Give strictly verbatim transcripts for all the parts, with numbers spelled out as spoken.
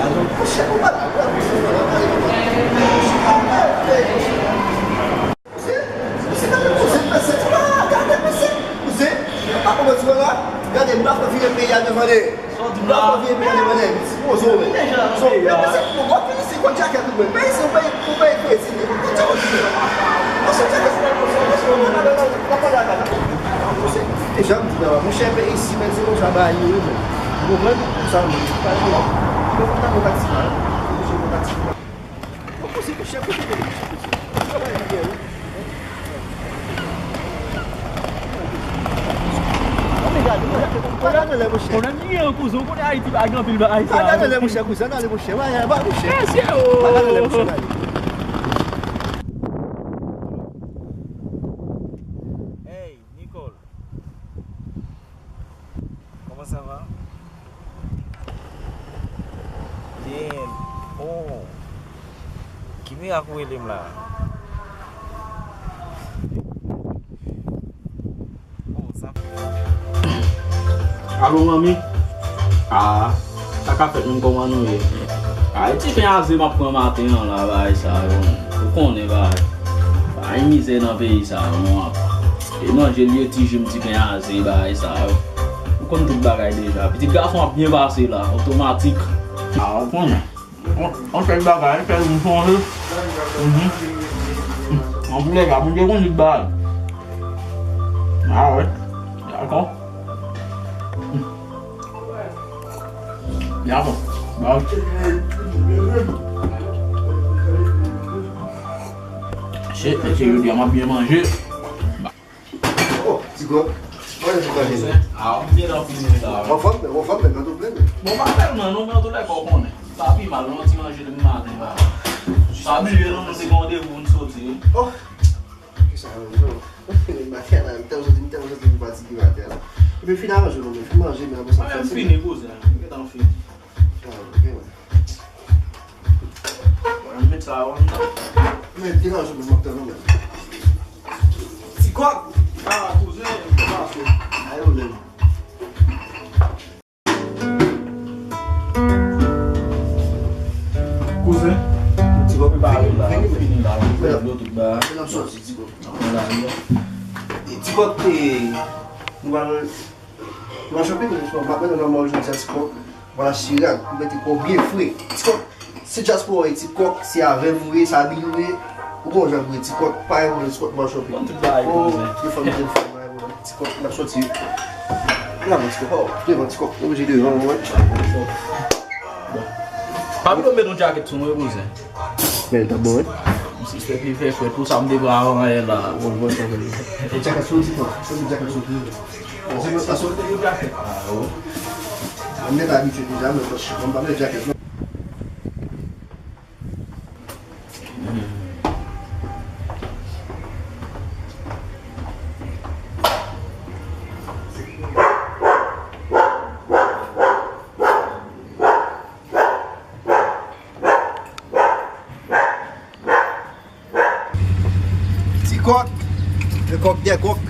Monchè, ou pa la, ou pa la. Misye, misye, gade kouzen, mesye, gade misye, kouzen. Ou pa konprann sa la? Gade, m pa fè vire peyi a devan de. M pa fè vire peyi a devan de. Ti pozo, men. So, men, mesye, ou pa fini si kont jakèt ou, men. Peyi si, ou peyi, ou peyi Brezil. Ou konn sa ou di. Mesye, jakèt, mesye, ou pa la, la, la, la, la, la. Mesye, e jan m di la, monchè, peyi isi, men, se konsa bagay yo ye, men. Ou konprann? Sa, men, pa di, ou konn ta kontak ti la, hein? Ou konn kontak ti la. Mwen panse ke chèf ou te konn chèf ou. Travay li byen, wi. Ann gade, mwen, mwen gade lè, monchè. Pwoblèm li gen, kouzen, ou konnen Ayiti pa gen anpil bagay sa. Pa gade lè, monchè, kouzen, ale, monchè. Mwen, mwen, monchè. Mesye, oh. Pa gade lè, monchè, ale. Hey, Nicole. Comment ça va? Bien. Oh. Ki mirak ou rele m la? Oh, sa fè. Alo, manmi? Ah, sa ka fèt menm, kòman nou ye? Ah, e ti pen aze m ap pran maten an la, bagay sa yo. Ou konnen bagay. Bagay mizè nan peyi sa yo, non, apa. E manje l ye, ti ji m, ti pen aze, bagay sa yo. Ou konn tout bagay deja. Pitit gason ap byen pase la, otomatik. Ah, ou konnen. On, on sèl bagay, fè nou sonje. Mhm. Antoulèka, Bondye konn tout bagay. Ah wè. Dakò. Dakò. Ba. Shit, mesye, jodi a m ap byen manje. Oh, ti kòk. Mwen, ti kòk. Ah, m byen anpil, men la. Anfòm, men, anfòm, men, nan tout plen, men. Bon, pa tèlman, non, men antoulèka, ou konnen. Pa pi mal, non, ti manje depi maten, pa. Pa bliye, non, nou te gen randevou, nou soti, wi. Oh. Kisa, non? Maten la, m tèlman soti, m tèlman soti, m fatige maten la. Epi, fin aranje nou, men, fin manje, men apre sa, mwen menm fini, kouzen. M gentan fini. Ah, ok, wè. Mwen, m met sa a, wè. Men, deranje mwen, m ap tann ou menm. Ti kòk! Ah, kouzen, m pase. Ay, ou menm. Kouzen, ti kòk, m pale la, m fini la, m fini dlo tout bagay. Men n ap soti, ti kòk. Nan la, non. E ti kòk, e, nou pral Nou an chopin, m ap mennen nan mòl jodi a, ti kòk. Vwala, chirag, m mete kò byen fre. Ti kòk, se dyaspora w ye, ti kòk, se avè m ou ye, se abiye w ye. Ou konn jan pou ye, ti kòk, pa gen pwoblèm, ti kòk, m an chopin. Konn tout bagay, oh, kouzen. Devan m telefòn, pa gen pwoblèm, ti kòk, n ap soti. N ap, ti kòk, oh, devan, ti kòk, oblije devan, wi. Pa bliye w met yon djakèt sou mwen, kouzen. Men l t ap bon, wi. M sispann pi fè frèt, pou sa m te pran avan yè la. Bon, bon, bon, bon. E djakèt sou, ti kòk, se djakèt sou. Mwen se mwen pa sot de yo djakèt. Ah, oh. Mwen nèt abitye deja, men mwen pa met djakèt, non. Ti kòk, le kòk dè kòk.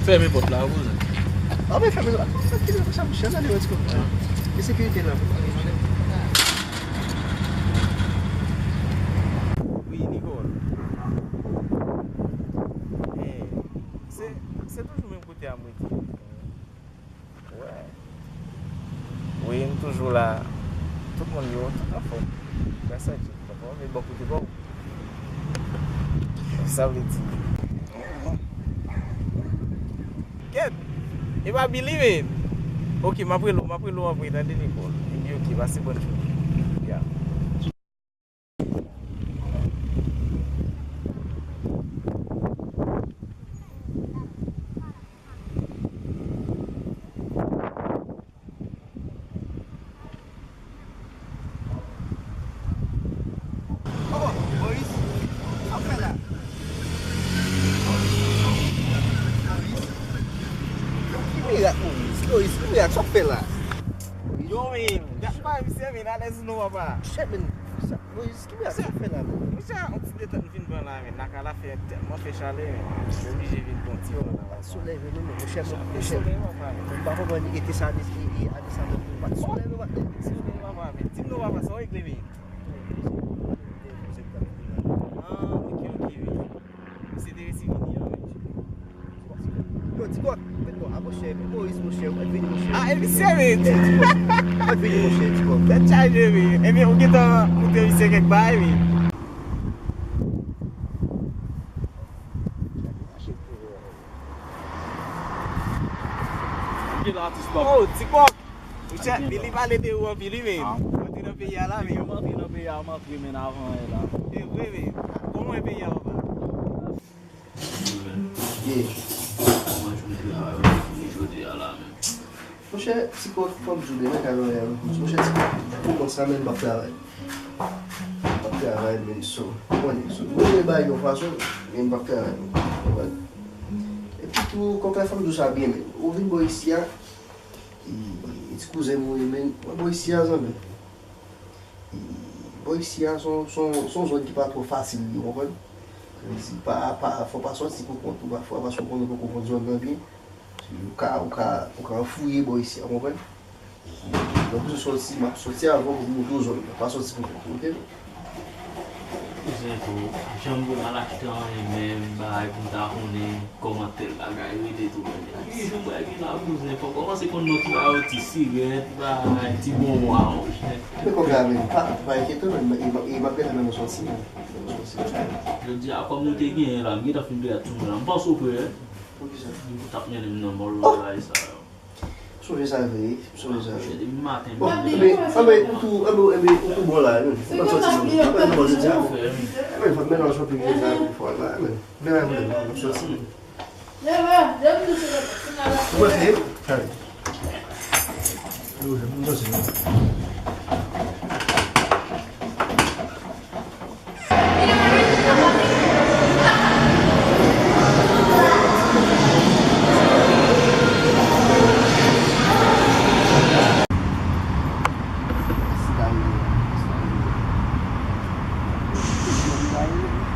Fèmen pòt la, kouzen. Ah, men fèmen la. Fèmen la, sa, monchè, gade wè ti kòk. E sekirite la. Wi, Nicole. Eh, se, se toujou menm kote a m rete. Wè. Wi, m toujou la. Tout moun yo, tout anfòm. Mwen santi tout anfòm, men bò kote pa w. Sa vle di. Kèt! E pa Billy, men. Ok, m ap rele w, m ap rele w apre, tande, Nicole. Epi ok, pase bòn jounen. Ya. Oh, Moïse, sa w fè la? Moïse, ki mirak, Moïse? Moïse, ki mirak, sa w fè la? Yo, men, gad pa misye, men, alèz nou, papa. Shit, men, sa, Moïse, ki mirak, sa w fè la, men? Monchè, yon ti detant m vin pran la, men, lakay la fè tèlman fè chalè, men, m oblije vin pran ti pran la. Solèy vre non, men monchè, monchè. Solèy, papa. Mwen pa konprann ete sa, ane, e, e, ane sa, mwen pa t solèy non, patnè. Solèy, papa. Di m non, papa, sa w regle, men? Ah, ok, ok, wi. Misye te resi vini an, wi. Yo, Ti Kòk, men non, a monchè, men Moyiz, monchè, ou pa t vini, monchè. Ah, e misye, men. Ti Kòk, ou pa t vini, monchè, Ti Kòk. Tèt chaje, wi. Ebyen, ou gentan montre misye kèk bagay, wi. Ki la, Ti Kòk? Oh, Ti Kòk. Monchè, Billy pale de ou anpil, wi, men. Ah. Ou antre nan peyi a la, men. M antre nan peyi a, m antre, men, avan yè la. E vre, men. Kòman e peyi a, papa? Ye. Kòman jounen travay ou fini jodi a la, men? Monchè, Ti Kòk, fò m di w, men, men, kay la, monchè, Ti Kòk, pou kòmanse la, men, m p ap travay. M p ap travay, men, so, ou konnen, so, mwen gen bagay yon fason, men m p ap travay, men, ou konprann? Epi tou, Kòk la, fò m di w sa byen, men, ou vin bò isi a, E, e ti kouzen m wi, men, mwen bò isi a, zanmi. E, bò isi a, se yon, se yon, se yon zòn ki pa twò fasil, ou konprann? Menm si pa, pa, fò pa sòti pou kont ou pafwa, paske ou konnen ou poko konn zòn nan byen. Ou ka, ou ka, ou ka anfouye bò isi a, ou konprann? E, lè w bezwen sòti, m ap sòti avè w pou m montre w zòn nan. Pa sòti pou kont ou, oke? Kouzen tou, janm gen mal ak tan, e menm bagay pou m ta konnen kòman tèl bagay rele tou, men. Gen jou bagay ki la, kouzen, fò w kòmanse konn non ti bagay yo, ti sirèt, bagay, ti bonbon a, monchè. Men kòb la, men, pa, pa enkyete w, men, e, e, e m ap gentan ban nou sòti, men. Ban nou sòti. Jodi a, kòb nou te genyen la, m gentan fin peye ak timoun la. M panse w prè, wi. Poukisa? M t ap mennen m nan mòl bagay sa yo. Sonje sa vre, sonje sa vre. Bon, enben, enben, ou tou, enben, enben, ou tou bon la, wi. Ou pa sòti non. Ou pa sòti non. Enben, fò n mennen w shopping jodi a pou fò la, enben. Vin avè mwen, n ap sòti. Ou prese? Alè. Yo, m sòti non.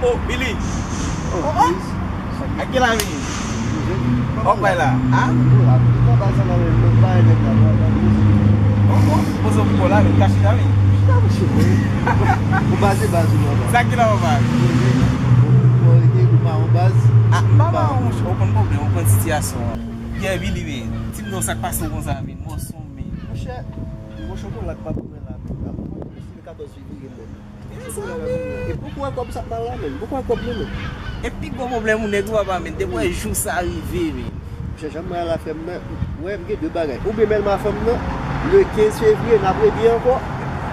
Oh, Billy. Oh, oh. Ak ki la vini? Hop, bay la. Ha? Oh, oh. Poze w pou la, men kache la, men. Ou baze baz ou nan baz. Sa ki la, papa? Ou pa yon baz. Ah, m pa ba yon, ou konn pwoblèm, ou konn sitiyasyon an. Pierre Billy, men. Di m non, sa k pase w konsa, men. Mòso, men. Monchè, gwo chokola k pa pou mwen la, men. Katòz fevriye, men. E pou w wè kòb sa ap mal la menm. Pou w wè kòb li menm. E pi gwo pwoblèm ou nèg ou papa, men, depi w wè jou sa rive, men. Monchè, jan m wè a la fè m nan, wè, m gen de bagay. Oubyen Mèlma fè m nan, le kenz fevriye, n ap rebyen ankò.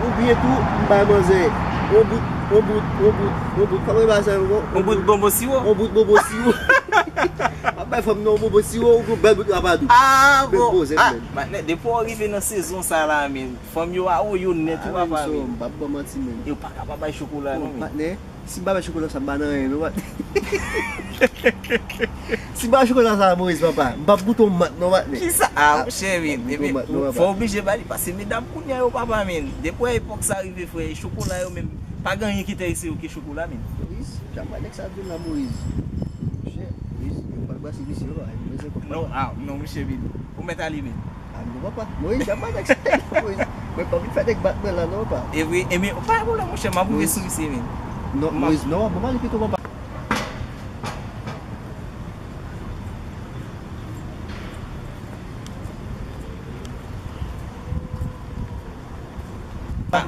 Oubyen tou, m bay manzè on bout, on bout, on bout, on bout, kòman e bay sa ankò? On bout bonbon siwo. On bout bonbon siwo. M ap bay fanm nan on bonbon siwo, ou gon bèl bout rapadou. Ah, bon. Bèl poze, ah, men. Patnè, depi w rive nan sezon sa la, men. Fanm yo a ou yo nèt ou papa, men. M p ap ba w manti, men. Yo pa ka pa bay chokola non, men. Patnè, si m pa bay chokola sa, m pa nan anyen non, patnè. Si m pa bay chokola sa, Moyiz, papa, m p ap goute yon mat non, patnè. Kisa? Ah, monchè, men. Epi fò w oblije ba li, paske medam kounye a yo papa, men. Depi epòk sa rive, frè, e chokola yo menm, pa gen anyen ki enterese yo ke chokola, men. Moyiz, jan m wè nèg sa ap vin la, Moyiz. Monchè, Moyiz, yo pral brase misye yo, papa, yo bezwen kòb. Non, ah, non, monchè, men. Ou mèt ale, men. Ah, non, papa. Moyiz, jan m wè nèg sa, Moyiz. Mwen pa vin fè nèg bat mwen la, non, papa. E vre, e men, pa gen pwoblèm, monchè, m ap rive sou misye, men. Non, Moyiz, non, papa, m ale pito, papa.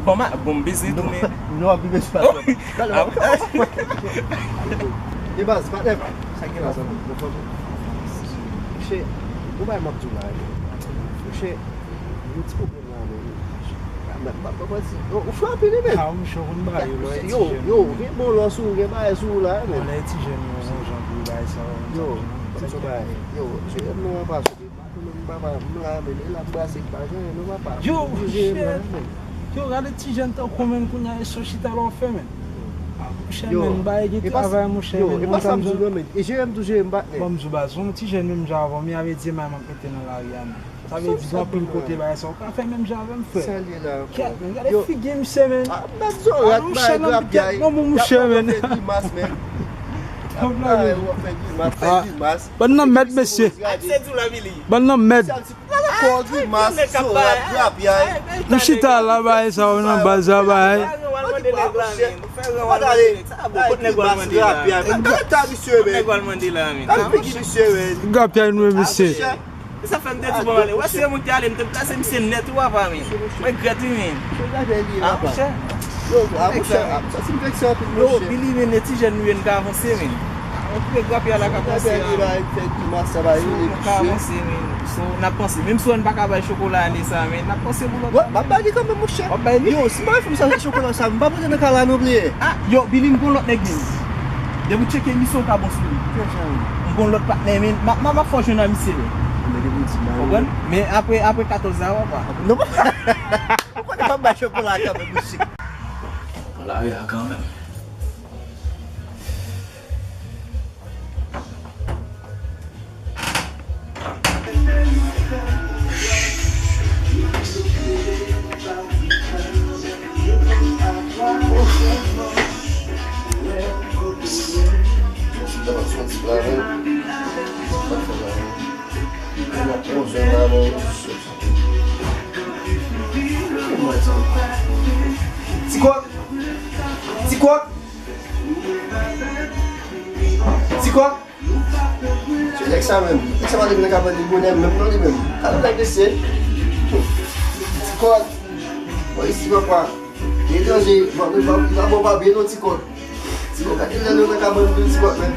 Bon, m ap bezwen tounen. Non, ap bezwen pa. Talè w ap. E baz, patnè m. Sa gen la, sa bon. Monchè, ou bay m ap di w la. Monchè, yon ti pwoblèm la, men. M ap, m ap, m ap di, yo, ou frape li, men. Ah, monchè, ou konn bagay yo, lè w ti jèn. Yo, yo, gen bon lò sou ou, gen bagay sou ou la, men. Bon, lè ti jèn, yo, yon jan pou bagay sa yo. Yo, se bagay. Yo, se non, pa sou. Ou menm papa, m la, men, e la m brase k pa jan, non, papa. Yo, monchè, yo, gade ti jèn tankou w, men, kounye a, e sou chita la w fè, men. Ah, monchè, men, bagay gen travay, monchè, men, e pa sa m di w non, men, e jere m tou jere m, patnè. Bon, m di w baz, yon ti jèn menm jan avè w, men, avè di m a m ap mete nan lari a, men. Sa vle di gen anpil kote bagay sa, ou ka fè menm jan avè m, frè. Kèt, men, gade figi misye, men. Ah, monchè, nan kèt, non, bon, monchè, men. Bann nan mèd, mesye. Bann nan mèd. Fò grimas, sou rap, grapyay. M chita la, bay sa yo nan baz la, bay. Fè gran wal mande nèg la, men. Fè gran wal mande nèg. Sa bon, kot nèg wal mande la? Grapyay. Gade ta misye, men. Kot nèg wal mande la, men? Gade figi misye, men. Grapyay nou, mesye. E sa fè m te di bon ale. Wè si yon moun te ale, m te plase misye nèt ou apa, men. Mwen regrèt wi, men. Ah, monchè. Yo, ah, monchè, ah, sa ti m vekse anpil, monchè. Yo, Billy, men, e ti jèn nou ye, n ka avanse, men. Antre grapyay la ka panse a. Fè grimas sa ba yo, nou ka avanse, men. So, n ap panse. Menm si w wè n pa ka bay chokola ane sa, men n ap panse pou lòt ane. M ap bay li kanmenm, monchè. W ap bay li? Yo, si m pa fè sa chokola sa, m pa pote nan kay la non, bliye. Ah, yo, Billy, m gon lòt nèg, men. Depi w tcheke emisyon, w ka bon sou li. M gon lòt patnè, men. M ap, m ap, m ap fè w jwenn a misye, men. Konprann? Men apre, apre katòz la, w ap wè. Non, ou konnen m ap bay chokola kanmenm, mesye. Nan lari a kanmenm. Ti kòk! Ti kòk! Ti kòk! Se nèg sa menm. Nèg sa pa leve nan kabann li bonè menm non li menm. Gade nèg mesye. Ti kòk. Bon, isi papa. Etranje, bon, bon, bon, bon, bon, bon, bon, ti kòk. Ti kòk, gade lè nou nan kabann nou, ti kòk, men.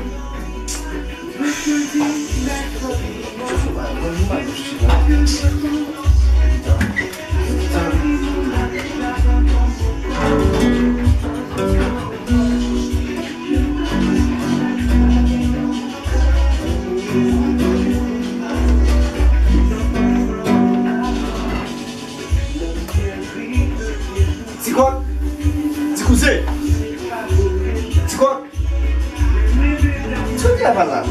Ti kòk. Ti kouzen. Ti kòk. Ti kòk ki ap al la?